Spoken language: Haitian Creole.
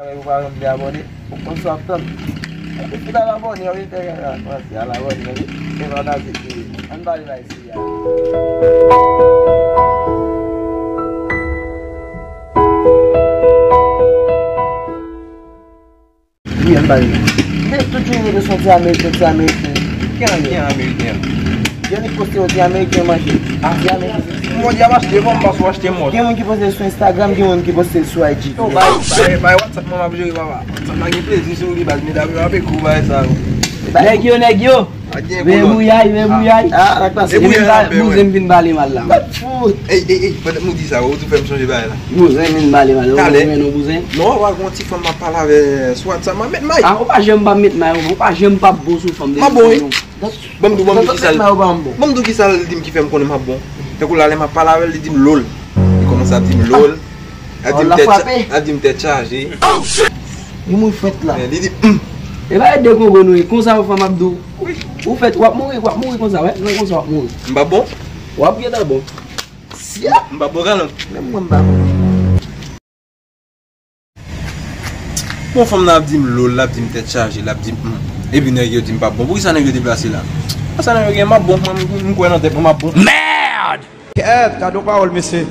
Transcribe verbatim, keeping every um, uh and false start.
Ou pa janm vle abòne, ou konn sa w ap tann. Epi fout al abòne, wi, fè kaka, kòmanse al abòne, wi, fè pataje, wi. Ann pale bay seri a. Wi, ann pale. Mwen toujou rele sou ti ameriken, ti ameriken. Ki ameriken? Ki ameriken? Yon nèg poste yon ti ameriken manje. Ah, ti ameriken. Mwen di ap achte, bon, m pa sou achte mòd. Gen moun ki poste sou Instagram, gen moun ki poste sou I G. Yo, bay, bay, bay WhatsApp mwen, m ap jere, papa. WhatsApp la gen plezi sou li, baz, medam yo ap ekri w bagay sa yo. Nèg yo, nèg yo. Pa gen men koulòt. Bouyay, men bouyay. Ah, ah, la klase. E bouyay la, bouzen m vin pale mal la. Fout. Ey, ey, ey, pandan nou di sa, ou tou fè m sonje bagay la. Bouzen vin pale mal, ou renmen non bouzen? Non, w a gon ti fanm m ap pale avè sou WhatsApp, m ap met may. Ah, ou pa janm pa met may, ou pa janm pa bon sou fanm. M ap bon, wi. Ban m di w, ban m di w ki sa l, ban m di w ki sa l di m ki fè m konnen m ap bon. Tankou la, lè m ap pale avè l, li di m lol. Li kòmanse ap di m lol. Ap di m tèt cha-, ap di m tèt chaje. Li mouri frèt la. Li di, hmm. E pa de kongo nou ye, konsa yon fanm ap di w. Wi. Ou fèt, w ap mouri, w ap mouri konsa, wè. Nan konsa w ap mouri. M pa bon? W ap gentan bon. Sya! M pa bon galant. Menm mwen m pa bon. Bon, fanm nan ap di m lol, l ap di m tèt chaje, l ap di m hmm. Epi nèg yo di m pa bon. Poukisa nèg yo deplase la? Sa nèg yo gen m ap bon, mwen m, m kwè nan tèt mwen m ap bon. Merde! Kèt, gade yon pawòl, mesye.